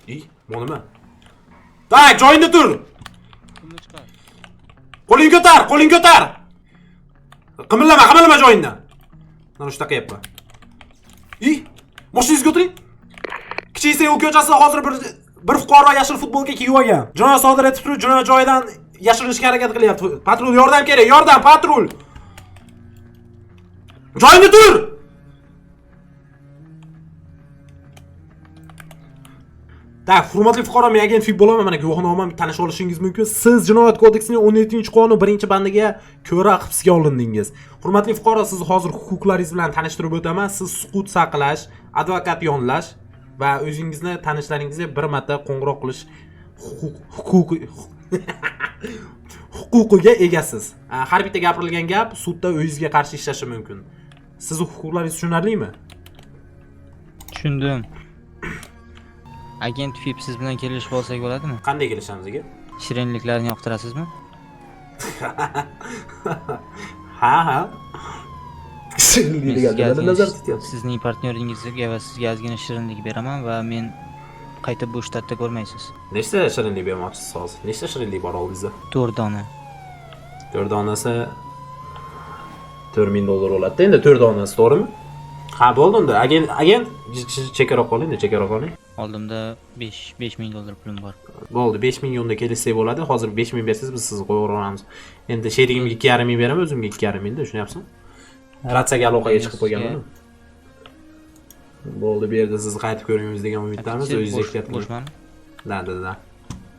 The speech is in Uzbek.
Ey, bu nima? Tak, joyingda tur. Pulni chiqar. Qo'lingni ko'tar, qo'lingni ko'tar. Qimillama, qimillama joyingdan. Mana shunaqa qilyapman. Ey, mashinangizga o'tiring. Kichik Seul ko'chasida hozir bir fuqaro yashil futbolka kiyib olgan. Jinoyat sodir etib turib, jinoyat joyidan yashirinishga harakat qilyapti. Patrul yordam kerak, yordam, patrul. Joyingda tur! Tak, hurmatli fuqaro, men agent FIB bo'laman, mana guvohnomam tanisha olishingiz mumkin. Siz jinoyat kodeksining 17-qonun 1-bandiga ko'ra hibsga olindingiz. Hurmatli fuqaro, sizni hozir huquqlaringiz bilan tanishtirib o'taman. Siz sukut saqlash, advokat yonlash va o'zingizni tanishlaringizga bir marta qo'ng'iroq qilish huquq huquqi huquqiga egasiz. Har bitta gapirilgan gap sudda o'zingizga qarshi ishlashi mumkin. Sizni huquqlaringiz tushunarlimi? Tushundim. Agent FIB siz bilan kelishib olsak bo'ladimi? Qanday kelishamiz aka? Shirinliklarni yoqtirasizmi? Ha, ha. Men Shirinlik sizga deganlar nazar ozgina tutyapti. sizning partnyoringizga va sizga ozgina shirinlik beraman va men qaytib bu shtatda ko'rmaysiz. Nechta shirinlik bermoqchisiz hozir? Nechta shirinlik bor oldingizda? 4 dona. 4 donasi 4000 dollar bo'ladi. Endi 4 donasi, to'g'rimi? Ha, bo'ldi unda. Agent, agent chekkaroq qoling, chekkaroq qoling. Oldimda 5 5000 dollar pulim bor. Bo'ldi, 5000 unda kelishsak bo'ladi. Hozir 5000 bersangiz biz sizni qo'yib yuboramiz. Endi sherigimga 2,5 ming beraman, o'zimga 2,5 mingda, tushunyapsizmi? Ratsiyaga aloqaga chiqib qo'yganman. Bo'ldi, bu yerda sizni qaytib ko'rmaymiz degan umiddamiz. Ofitser O'zingiz bo'sh- ehtiyot qiling. Bo'shman. Da, da, da.